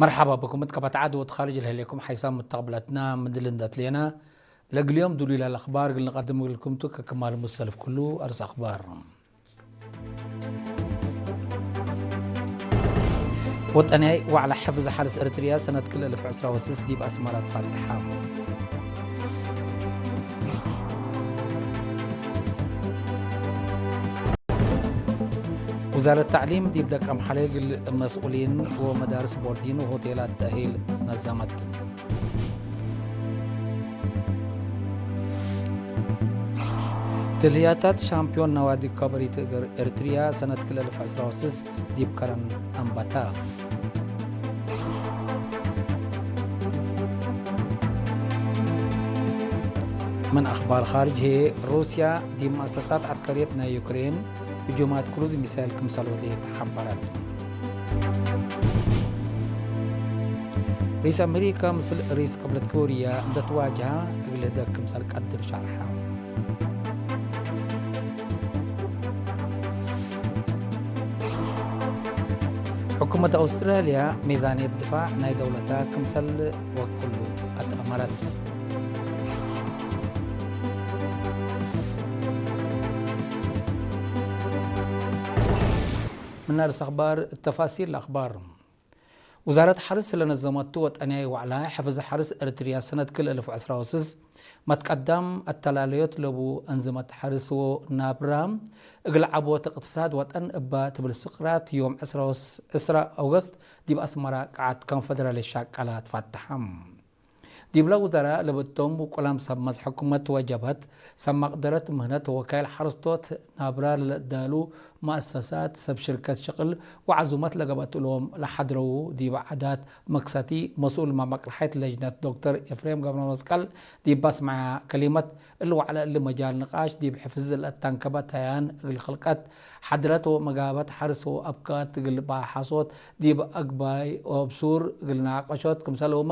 መርሓባ ብኩም። መትከባት ዓድ ወትኻርጅ ለህሌኩም ሓይሳም ምተቕብለትና ምድል እንዳትሌና ለግልዮም ዱሉላ ለኽባር ግል ንቐድም ግልኩምቱ ከክማል ሙሰልፍ ኩሉ ኣርስ ኣኽባር። ወጠንያይ ዋዕላ ሕፍዝ ሓርስ ኤርትርያ ሰነት ክልተ ኣልፍ ዕስራ ወስስ ዲብ ኣስመራ ተፋትሓ። ውዛረት ታዕሊም ዲብ ደቀም ሓለግል መስኡሊን ወመዳርስ ቦርዲን ወሆቴላት ተእሂል ነዘመት። ትልያታት ሻምፒዮን ናዋዲ ከበሪት እግር ኤርትርያ ሰነት ክልተ ኣልፍ ዕስራ ወስስ ዲብ ከረን ኣንባታ። من أخبار خارج هي روسيا ዲብ መኣሰሳት ዓስከርየት ናይ ዩክሬን ህጁማት ክሩዝ ሚሳይል ክምሰል ወደ ተሓበረት። ሪስ ኣሜሪካ ምስል ሪስ ቅብለት ኮርያ እንደተዋጅሃ እግል ህደግ ክምሰል ቀድር ሻርሓ። ሕኩመት ኣውስትራልያ ሚዛንየት ድፋዕ ናይ ደውለታ ክምሰል ወክሉ ኣተኣመረት። من أرس أخبار التفاصيل الأخبار. ውዛረት ሓርስ ስለነዘመቱ ወጠንያይ ዋዕላ ሕፍዝ ሓርስ ኤርትርያ ሰነት ክል እልፍ ዕስራ ወስስ መትቀዳም ኣተላለዮት ለቡ ኣንዝመት ሓርስ ወ ናብራ እግል ዓቦት እቅትሳድ ወጠን እባ ትብል ስቅራት ዮም ዕስራ ወስ-፣ ዕስራ ኦገስት ዲብ ኣስመራ ቃዓት ኮንፈደራል ሻቃላ ትፋትሓ። ዲብላ ውዘራ ለበቶም ውቁላም ሰብ መዝ ሕኩመት ወጀበት ሰብ መቅደረት ምህነት ወካይል ሓረስቶት ናብራ ለለእዳሉ መእሰሳት ሰብ ሽርከት ሽቅል ወዓዙመት ለገበትሎም ለሓድረዉ ዲብ ዓዳት መክሰቲ መስኡል መመቅርሓይት ለጅነት ዶክተር ኤፍሬም ገብረመስቀል ዲብ ኣስማያ ከሊመት እሊ ዋዕለ እሊ መጃል ንቃሽ ዲብ ሕፍዝ ለእታንከበት ሃያን እግል ክልቀት ሓድረት ወመጋበት ሓርስ ወኣብካት እግል ባሓሶት ዲብ ኣግባይ ወብሱር እግል ናቀሾት ክምሰልውመ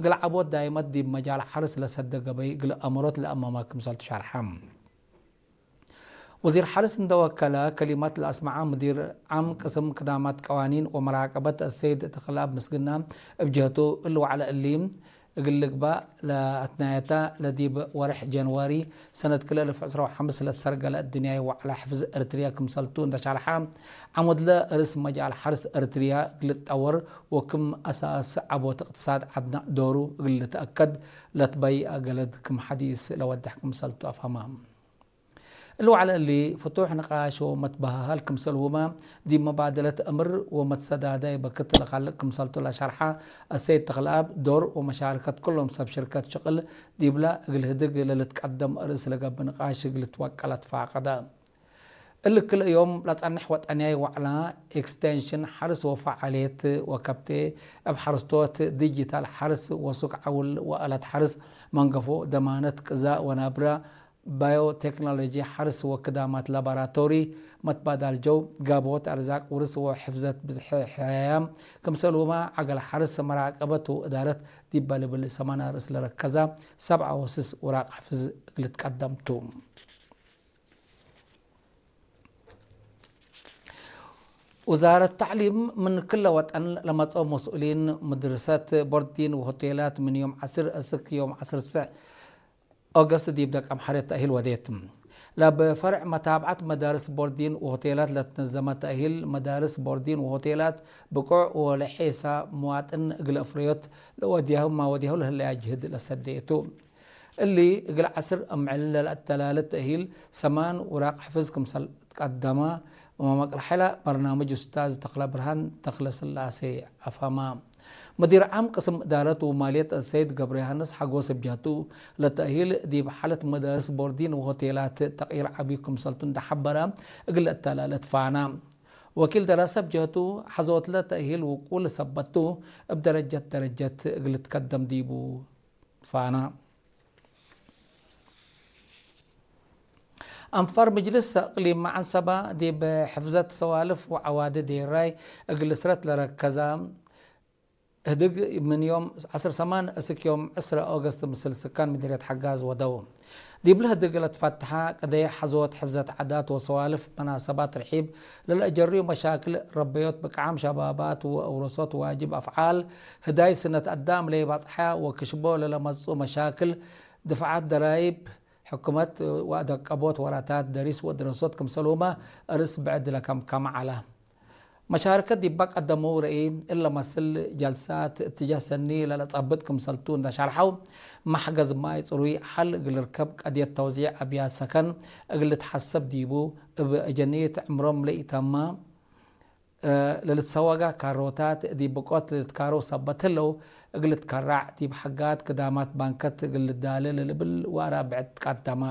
እግል ዓቦት ዳይመት ዲብ መጃል ሓርስ ለሰደ ገበይ እግል ኣመሮት ለኣመማ ክምሰል ትሻርሐ። ወዚር ሓርስ እንደወከለ ከሊማት ለኣስመዓ ሙዲር ዓም ቅስም ክዳማት ቀዋኒን ወመራቀበት ኣሰይድ ተኽለኣብ ምስግና እብ ጀህቱ እሊ ዋዕለ እሊ እግል ልግባእ ለኣትናየታ ለዲብ ወርሕ ጀንዋሪ ሰነት ክልተ ኣልፍ ዕስራ ወሓምስ ለተሰርገለ እድንያይ ዋዕላ ሕፍዝ እርትርያ ክምሰልቱ እንደሻርሓ ዓሙድለ ርእስ መጃል ሓርስ እርትርያ እግል ጠወር ወክም ኣሳስ ዓቦት እቅትሳድ ዓድና ዶሩ እግል ልትኣከድ ለትበይ ኣገለድ ክም ሓዲስ ለወድሕ ክምሰልቱ ኣፍሃማ። እሊ ዋዕለ እሊ ፍቱሕ ንቃሽ ወመትበሃሃል ክምሰልሁማ ዲብ መባደለት እምር ወመትሰዳዳይ በክት ለኻልቅ ክምሰልቱ ለሻርሓ ኣሰይድ ተኽለኣብ ዶር ወመሻርከት ኩሎም ሰብ ሽርከት ሽቅል ዲብላ እግል ህድግ ለልትቀደም ርእስ ለገብ ንቃሽ እግል ትወቀለት ፋቀደ። እሊ ክልእ ዮም ለጸንሕ ወጠንያይ ዋዕላ ኤክስቴንሽን ሓርስ ወፈዓልየት ወከብቴ እብ ሓርስቶት ዲጂታል ሓርስ ወሱቅ ዓውል ወኣለት ሓርስ መንገፎ ደማነት ቅዛ ወናብራ ባዮቴክኖሎጂ ሓርስ ወክዳማት ላቦራቶሪ መትባዳል ጀው ጋቦት ኣርዛቅ ውርስ ወሕፍዘት ብዝሒ ሕያያም ክምሰልውማ ዓገል ሓርስ መራቀበት ወእዳረት ዲባ ልብል ሰማና ርእስ ለረከዛ ሰብዓ ወስስ ውራቅ ሕፍዝ እግል ትቀደምቱ። ውዛረት ታዕሊም ምን ክለ ወጠን ለመጽኦ መስኡሊን ምድርሰት ቦርዲን ወሆቴላት ምን ዮም ዓስር እስክ ዮም ዓስር ስዕ ኦገስት ዲብ ደቀም ሓሬት ተእሂል ወዴት። ለብ ፈርዕ መታብዓት መዳርስ ቦርዲን ወሆቴላት ለትነዘመ ተእሂል መዳርስ ቦርዲን ወሆቴላት ብቁዕ ወለሒሳ መዋጥን እግል እፍረዮት ለወድያሁ ማወድያሁ ለህለያ ጅህድ ለሰደየቱ። እሊ እግል ዓስር እምዕል ለልአተላለ ተእሂል ሰማን ውራቅ ሕፍዝ ክምሰል ትቀደማ ወመመቅርሐላ በርናምጅ ኡስታዝ ተኽለ ብርሃን ተኽለ ስላሴ ኣፋማ። መዲር ዓም ቅስም እዳረት ወማልየት ሰይድ ገብረ ዮሃንስ ሓጎስ እብ ጃቱ ለተእሂል ዲብ ሓለት መዳርስ ቦርዲን ወሆቴላት ተቅይር ዓብዩ ክምሰልቱ እንደሓበረ እግል ለእተላለት ፋና። ወኪል ደራሰ እብ ጀህቱ ሓዞትለ ተእሂል ውቁል ሰበቱ እብ ደረጀት ደረጀት እግል ትከደም ዲቡ ፋና። ኣንፋር ምጅልስ እቅሊም መዓንሰባ ዲብ ሕፍዘት ሰዋልፍ ወዓዋዲ ዴራይ እግል ስረት ለረከዛ ህድግ ምን ዮም ዓሰርተ ሰማን እስክ ዮም ዕስራ ኦገስት ምስል ስካን ምድርየት ሓጋዝ ወደው። ዲብለ ህድግ ለትፋትሓ ቅደይ ሓዞት ሕፍዘት ዓዳት ወሰዋልፍ መናሰባት ርሒብ ለለእጀርዩ መሻክል ረበዮት ብቅዓም ሸባባት ወእውረሶት ዋጅብ ኣፍዓል ህዳይ ስነት ኣዳም ለይባጽሓ ወክሽቦ ለለመጹ መሻክል ድፍዓት ደራይብ ሕኩመት ወደቀቦት ወራታት ደሪስ ወድረሶት ክምሰልሁመ ርእስ ብዕድ ለከምከመ ዐለ። መሻርከት ዲባ ቀደመው ረኢ እለ መስል ጀልሳት እትጃህ ሰኒ ለለጸብጥ ክምሰልቱ እንዳ ሻርሐው፣ ማሕገዝ ማይ ጽሩይ ሐል እግል ርከብ ቀድየት ተውዚዕ ኣብያት ሰከን እግል ልትሐሰብ ዲቡ፣ እብ እጀኒት ዕምሮም ለኢተማ ለልትሰወጋ ካሮታት ዲብ ብቆት ልትካረው ሰበት ህለው እግል ልትከራዕ ዲብ ሐጋት ክዳማት ባንከት እግል ልዳለ ለልብል ወአራብዕት ቀደመ።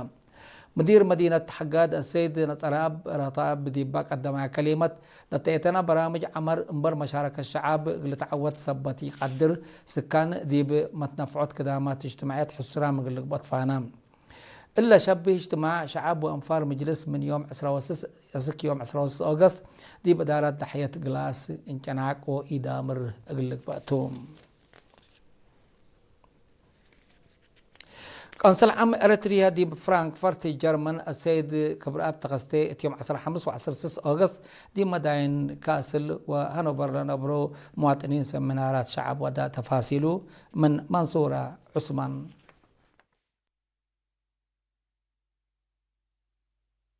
ምዲር መዲነት ሐጋድ አሰይድ ነጸራብ ረታብ ዲባ ቀደማያ ከሊመት፣ ለተየተና በራምጅ ዐመር እምበር መሻረከት ሸዓብ እግል ልትዐወት ሰበት ኢቀድር፣ ስካን ዲብ መትነፍዖት ክዳማት እጅትማዕየት ሕሱራም እግል ልግበእ ትፋነ። እለ ሸብህ እጅትማዕ ሸዓብ ወአንፋር ምጅልስ ምን ዮም ዕስራ ወስስ እስክ ዮም ዕስራ ወስስ ኦገስት ዲብ እዳራት ዳሕየት ግላስ እንጨናቅ ወኢዳምር እግል ልግበእ ቱ። ቆንስል ዓም ኤረትርያ ዲብ ፍራንክፈርት ጀርመን አሰይድ ክብረኣብ ተኸስተ እትዮም ዓሰርተ ሓሙሽተ ወዓሰርተ ስስ ኦገስት ዲብ መዳይን ካስል ወሃኖቨር ለነብሩ መዋጥኒን ሰሚናራት ሸዓብ ወዳ ተፋሲሉ ምን መንሱራ ዑስማን።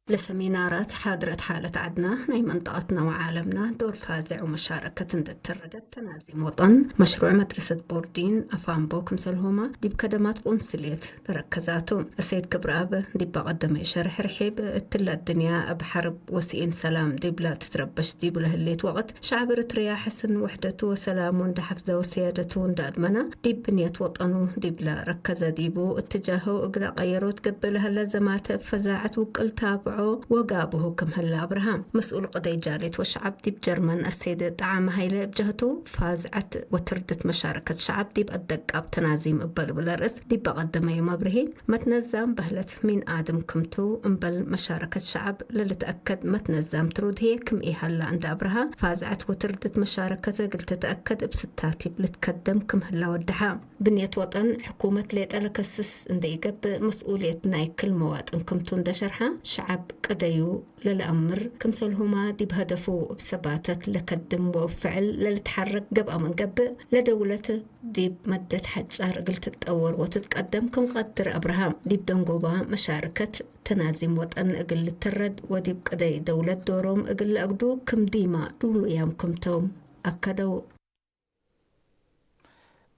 ለሰሚናራት ሓድረት ሓለት ዓድና ናይ መንጠቐትና ወዓለምና ዶር ፋዘዕ ወመሻረከት እንደተረደት ተናዚም ወጠን መሽሩዕ መድረሰት ቦርዲን ኣፋምቦ ክምሰልሆማ ዲብ ከደማት ቁንስልየት ለረከዛቱ። እሰይድ ክብረኣብ ዲብ በቐደመ ይሸርሕ ርሒብ እትላ ድንያ እብ ሓርብ ወሲኤን ሰላም ዲብላ ትትረበሽ ዲቡ ለህሌት ወቕት ሸዕብ ኤረትርያ ሕስን ውሕደቱ ወሰላሙ እንዳሓፍዘ ወሰያደቱ እንዳኣድመና ዲብ ብንየት ወጠኑ ዲብላ ረከዘ ዲቡ እትጃሁ እግላ ቀየሮት ገብእ ለሀለ ዘማተ ፈዛዐት ውቅል ታብዖ ወጋብሁ ክም ህለ ኣብርሃ። መስኡል ቅደይ ጃሌት ወሸዓብ ዲብ ጀርመን አሰይድ ጠዓመ ሃይለ እብ ጀህቱ ፋዝዐት ወትርድት መሻረከት ሸዓብ ዲብ አደቃብ ተናዚም እበ ልብል ርእስ ዲብ በቐደመዩ መብርሂ መትነዛም በህለት ሚን ኣድም ክምቱ እምበል መሻረከት ሸዓብ ለልትአከድ መትነዛም ትሩድ ህዬ ክም ኢሀላ እንዳ ኣብርሃ ፋዝዐት ወትርድት መሻረከት እግል ትትአከድ እብ ስታቲብ ልትከደም ክም ህላ ወደሓ። ብንየት ወጠን ሕኩመት ሌጠ ለከስስ እንደ ኢገብእ መስኡልየት ናይ ክል መዋጥን ክምቱ እንደ ሸርሓ ሸዓብ ቅደዩ ለልአምር ክምሰልሁማ ዲብ ሀደፉ እብ ሰባተት ለከድም ወእብ ፍዕል ለልትሐረክ ገብአ ምን ገብእ ለደውለት ዲብ መደት ሐጫር እግል ትትጠወር ወትትቀደም ክም ቀድር ኣብርሃ ዲብ ደንጎባ መሻርከት ተናዚም ወጠን እግል ልተረድ ወዲብ ቅደይ ደውለት ዶሮም እግል ለአግዱ ክም ዲማ ዱሉያም ክምቶም አከደው።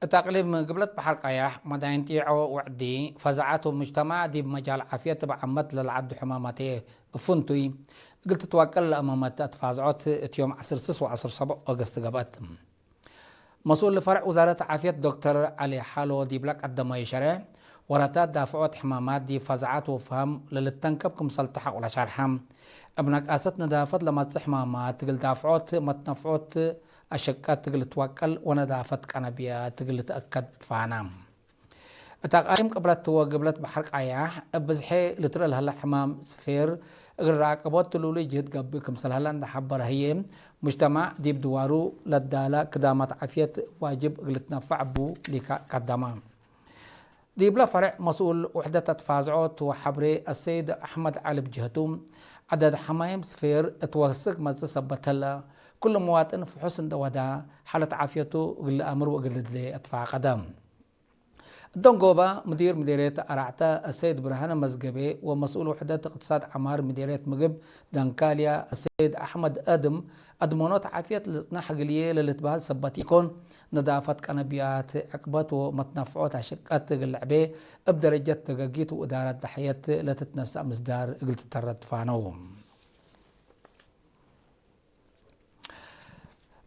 እት አቅሊም ግብለት በሐር ቃያሕ፣ መዳይን ጢዖ ወዕዲ፣ ፈዛዓት ወሙጅተማዕ ዲብ መጃል ዓፍየት እብ ዓመት ለልዓዱ ሕማማት ህዬ እብ ፍንቱይ እግል ትትወቀል ለአመመት አትፋዝዖት እት ዮም ዐስር ስስ ወዐስር ሰቡዕ ኦገስት ገብአት። መስኡል ፈርዕ ውዛረት ዓፍየት ዶክተር ዐሊ ሓሎ ዲብለ ቀደመዩ ሸርሕ፣ ወራታት ዳፍዖት ሕማማት ዲብ ፈዛዓት ወፍሃም ለልተንከብ ክምሰል ተሐቁለ ሸርሐ። እብ ነቃሰት ነዳፈት ለመጽእ ሕማማት እግል ዳፍዖት መትነፍዖት አሸቀት እግል ትወቀል ወነዳፈት ቀነብያት እግል ልትአከድ ትፋነ። እት አቃሊም ቅብለት ወግብለት በሐር ቃያሕ እብ ብዝሐ ልትርእ ለሀለ ሕማም ስፌር እግል ረአቀቦት ትሉሉይ ጅህድ ገብእ ክምሰል ሀለ እንደ ሐበረ ህዬ፣ ሙጅተማዕ ዲብ ድዋሩ ለዳለ ክዳማት ዓፍየት ዋጅብ እግል ልትነፈዕ እቡ ሊካ ቀደመ። ዲብለ ፈርዕ መስኡል ውሕደት አትፋዝዖት ወሐብሬ አሰይድ አሕመድ ዐሊ ብጅህቱ፣ ዐደድ ሐማይም ስፌር እት ወስክ መጽእ ሰበት ህለ፣ ኩሉ መዋጥን ፍሑስ እንደ ወዳ፣ ሓለት ዓፍየቱ እግል ለአምር ወእግል ልድሌ አትፋቀደ። እት ደንጎባ፣ ምዲር ምዴርየት አራዕተ አሰይድ ብርሃነ መዝገቤ ወመስኡል ውሕደት እቅትሳድ ዐማር ምዴርየት ምግብ ደንካልያ አሰይድ አሕመድ አድም፣ አድመኖት ዓፍየት ልጽናሕ እግልዬ ለልትበህል ሰበት ኢኮን፣ ነዳፈት ቀነብያት፣ ዕቅበት ወመትነፍዖት አሽቀት እግል ልዕቤ እብ ደረጀት ደገጊት ወእዳረት ዳሕየት ለትትነሰእ ምስዳር እግል ትተረድ ትፋነው።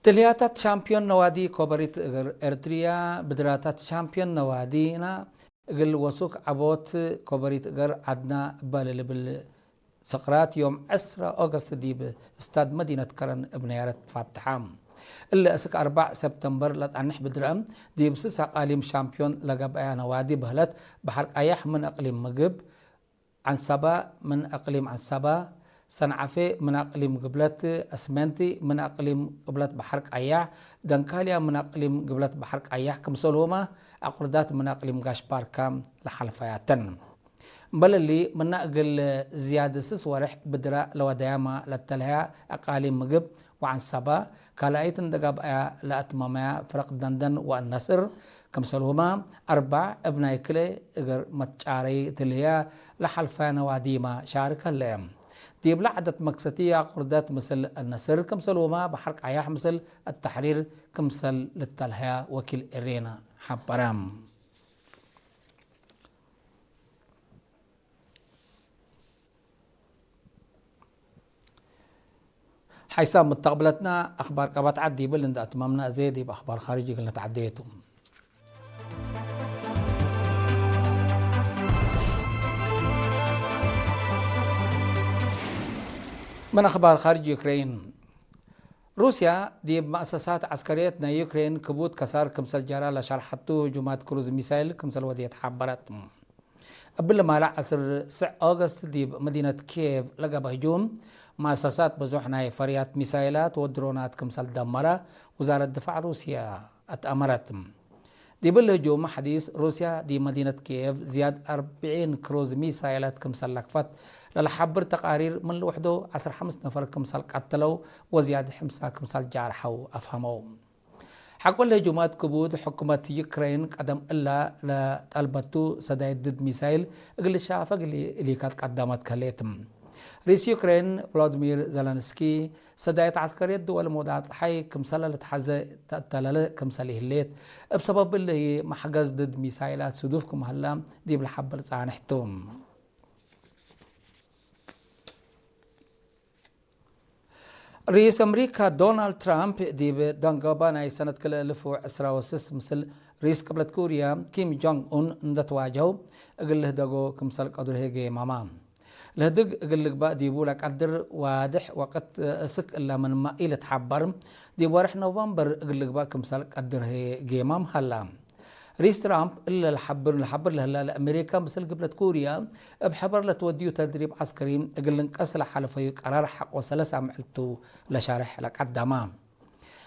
ትልህያታት ሻምፒዮን ነዋዲ ኮበሪት እግር ኤርትርያ ብድራታት ሻምፒዮን ነዋዲና እግል ወሱክ ዐቦት ኮበሪት እግር ዐድና እበ ለልብል ስቅራት ዮም ዕስራ ኦገስት ዲብ ስታድ መዲነት ከረን እብ ነያረት ትፋትሐ። እለ እስክ አርባዕ ሰብተምበር ለጸንሕ ብድረ ዲብ ስስ አቃሊም ሻምፒዮን ለገብአያ ነዋዲ በህለት በሐር ቃያሕ ምን አቅሊም ምግብ ዐንሰባ፣ ምን አቅሊም ዐንሰባ፣ ሰንዓፌ ምን ኣቅሊም ግብለት፣ ኣስመንቲ ምን ኣቅሊም ግብለት ባሕር ቀያሕ፣ ደንካልያ ምን ኣቅሊም ግብለት ባሕር ቀያሕ ክምሰልሁማ ኣቁርዳት ምን ኣቅሊም ጋሽ ባርካ ለሓልፋያተን። እምበለሊ ምና እግል ዝያድ ስስ ወርሕ ብድራ ለወዳያማ ለተልሃያ ኣቃሊም ምግብ ወዓንሳባ ካልኣይት እንደጋብኣያ ለኣትመመያ ፍረቅ ደንደን ወኣነስር ክምሰልሁማ ኣርባዕ እብ ናይ ክለ እግር መትጫረይ ትልህያ ለሓልፋያ ነዋዲማ ሻርክ ህለ። ዲብላ ዓደት መክሰቲ ኣቁርደት ምስል ኣነስር ክምሰልሁማ ባሕር ቃያሕ ምስል ኣተሕሪር ክምሰል ልተልሃያ ወኪል ኤሬና ሓበራ። ሓይሳብ ምተቕብለትና ኣኽባር ቀባት ዓዲ ይብል እንዳ ኣትማምና እዜ ዲብ ኣኽባር ኻርጅ ይግል ነተዓደየቱ። من أخبار خارج يوكرين. ሩስያ ዲብ ማእሰሳት ዓስከርየት ናይ ዩክሬን ክቡድ ከሳር ክምሰል ጃራ ለሻርሓቱ ህጁማት ክሩዝ ሚሳይል ክምሰል ወድየት ሓበረት። እብል ማላ ዓስር ስዕ ኦገስት ዲብ መዲነት ኪየቭ ለገበ ህጁም ማእሰሳት ብዙሕ ናይ ፈርያት ሚሳይላት ወድሮናት ክምሰል ደመረ ውዛረት ድፋዕ ሩስያ ኣትኣመረት። ዲብል ህጁም ሓዲስ ሩስያ ዲብ መዲነት ኪየቭ ዝያድ ኣርብዒን ክሩዝ ሚሳይላት ክምሰል ለክፈት ለለሓብር ተቃሪር ምን ልውሕዶ ዓስር ሓምስ ነፈር ክምሰል ቀተለው ወዝያድ ሕምሳ ክምሰል ጃርሐው ኣፍሃመው። ሓቆል ህጁማት ክቡድ ሕኩመት ዩክሬን ቀደም እላ ለጠልበቱ ሰዳይት ድድ ሚሳይል እግል ሻፈ እግል ኢሊካት ቀዳማት ከሌት። ሪስ ዩክሬን ቮሎዲሚር ዘለንስኪ ሰዳይት ዓስከርየት ድወል ሞዳ ፀሓይ ክምሰለ ልትሓዘ ተእተለለ ክምሰል ይህሌት እብ ሰበብ እለ ማሕገዝ ድድ ሚሳይላት ስዱፍ ክምሃላ ዲብ ለሓበር ፃንሕቱ። ርኢስ ኣምሪካ ዶናልድ ትራምፕ ዲብ ደንጎባ ናይ ሰነት ክልተ እልፍ ወዕስራ ወስስ ምስል ርኢስ ቅብለት ኮርያ ኪም ጆንግ ኡን እንደተዋጀው እግል ልህደጎ ክምሰል ቀድሩ ሄጌ ማማ። ለህድግ እግል ልግባእ ዲቡ ለቀድር ዋድሕ ወቅት እስክ እላ ምንማ ኢልትሓበር ዲብ ወርሕ ኖቨምበር እግል ልግባእ ክምሰል ቀድር ሄጌ ማም ሃላ። ሪስ ትራምፕ እለ ለሓብር ለሓብር ለህላ ለኣሜሪካ ምስል ግብለት ኮርያ እብ ሕበር ለትወድዩ ተድሪብ ዓስከሪ እግል ልንቀስ ለሓለፈዩ ቀራር ሓቆ ሰለሳ ምዕልቱ ለሻርሕ ለቀዳማ።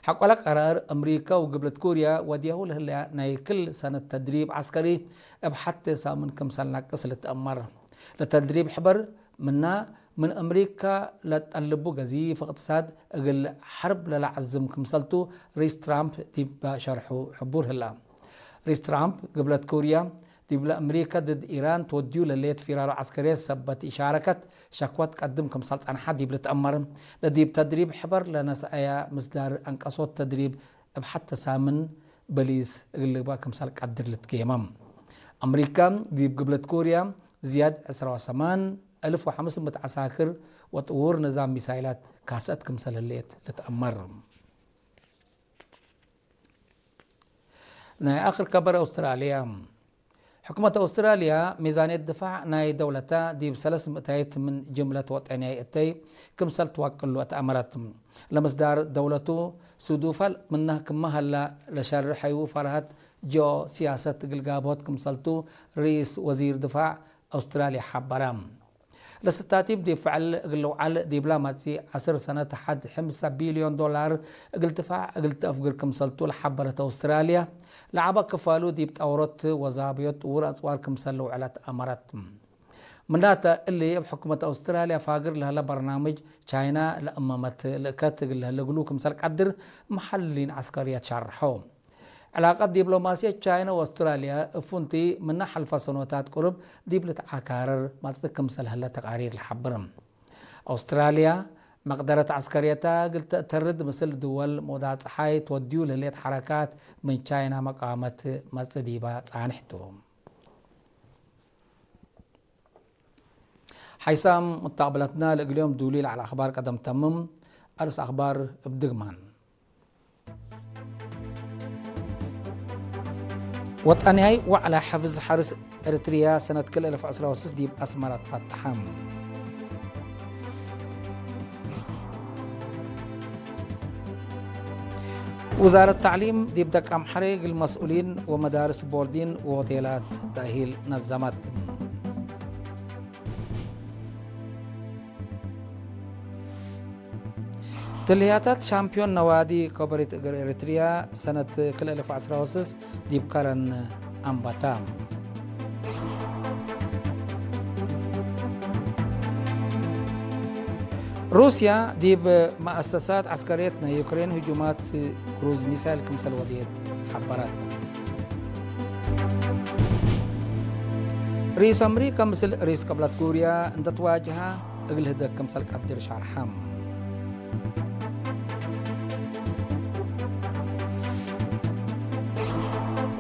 ሓቆለ ቀራር ኣምሪካ ወግብለት ኮርያ ወድያሁ ለህለያ ናይ ክል ሰነት ተድሪብ ዓስከሪ እብ ሓቴ ሳምን ክምሰል ናቅስ ልትአመር። ለተድሪብ ሕበር ምና ምን ኣምሪካ ለጠልቡ ገዚፍ እቅትሳድ እግል ሐርብ ለለዓዝም ክምሰልቱ ሪስ ትራምፕ ዲብ ሸርሑ ሕቡር ህላ። ሪስ ትራምፕ ግብለት ኮርያ ዲብለ ኣምሪካ ድድ ኢራን ትወድዩ ለሌት ፊራሮ ዓስከርየት ሰበት ኢሻረከት ሸክወት ቀድም ክምሰል ጸንሓ ዲብ ልትአመር። ለዲብ ተድሪብ ሕበር ለነስአያ ምስዳር ኣንቀሶት ተድሪብ እብ ሐተ ሳምን በሊስ እግል ልግባእ ክምሰል ቀድር ልትጌመም። ኣምሪካ ዲብ ግብለት ኮርያ ዝያድ ዕስራ ወሰማን እልፍ ወሐምስ ምእት ዓሳክር ወጥውር ንዛም ሚሳይላት ካሰት ክምሰል ህሌት ልትአመር። ናይ ኣኽር ከበር ኣውስትራልያ። ሕኩመት ኣውስትራልያ ሚዛንየት ድፋዕ ናይ ደውለታ ዲብ ሰለስ ምእታይት ምን ጅምለት ወጠንያይ እተይ ክምሰል ትዋቅሉ ኣትኣመረት። ለምስዳር ደውለቱ ሱዱፋል ምናህ ክመሃላ ለሸርሐዩ ፈርሃት ጂኦ ሲያሰት ግልጋቦት ክምሰልቱ ርኢስ ወዚር ድፋዕ ኣውስትራልያ ሓበራ። ለስታቲብ ዲብ ፍዕል እግል ልውዓል ዲብላ መጺእ ዓስር ሰነት ሐድ ሕምሳ ቢልዮን ዶላር እግል ድፋዕ እግል ተአፍግር ክምሰልቱ ለሓበረት ኣውስትራልያ፣ ለዓባ ክፋሉ ዲብ ጣውሮት ወዛብዮት ጥውር ኣጽዋር ክምሰል ልውዕለት ኣመረት። ምናተ እሊ እብ ሕኩመት ኣውስትራልያ ፋግር ለህለ በርናምጅ ቻይና ለእመመት ልእከት እግል ለህለ እግሉ ክምሰል ቀድር መሐልሊን ዐስከርየት ሻርሖ። ዕላቀት ዲብሎማስየት ቻይና ወአውስትራልያ እፉንቲ ምነ ሐልፈ ሰኖታት ቁርብ ዲብ ልትዓካረር መጽእ ክምሰል ህለ ተቃሪር ለሐብር። አውስትራልያ መቅደረት ዐስከርየታ እግል ተእተርድ ምስል ድወል ሞዳ ጸሓይ ትወድዩ ለህሌት ሐረካት ምን ቻይና መቃወመት መጽእ ዲባ ጻንሕቱ። ሓይሳም ሙታቅብለትና ለእግልዮም ዱሊ ለዓል ኣኽባር ቀደም ተምም። ኣርእስ ኣኽባር እብ ድግማን። ወጣንያይ ዋዕላ ሐፍዝ ሐርስ ኤርትርያ ሰነት ክልተ እልፍ ዕስራ ወስስ ዲብ ኣስመራ ትፈትሐ። ውዛረት ተዕሊም ዲብ ደቅ ኣምሐሬ እግል መስኡሊን ወመዳርስ ቦርዲን ወሆቴላት ተእሂል ነዘመት። ትልህያታት ሻምፒዮን ነዋዲ ኮበሪት እግር ኤሪትሪያ ሰነት ክልተ ኣልፍ ዓስራ ወስስ ዲብ ከረን ኣምባታ። ሩስያ ዲብ መኣሰሳት ዓስከርየት ናይ ዩክሬን ህጁማት ክሩዝ ሚሳይል ክምሰል ወድየት ሓበራት። ርኢስ ኣምሪካ ምስል ርኢስ ቀብላት ኩርያ እንተትዋጅሃ እግል ህደግ ክምሰል ቀድር ሻርሓም።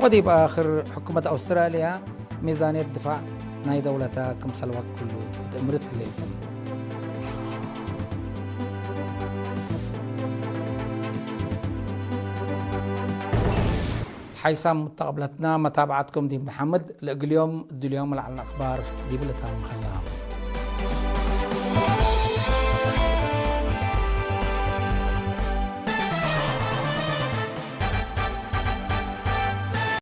ወዲብ ኣኽር ሕኩመት ኣውስትራልያ ሚዛንየት ድፋዕ ናይ ደውለታ ክምሰል ወክሉ እትእምርት ህሌትም። ሓይሳም ሙተቐብለትና መታብዓትኩም ዲብ ንሓምድ ለእግልዮም ድልዮም ለዓልና ኣኽባር ዲብል እታ መሃላ።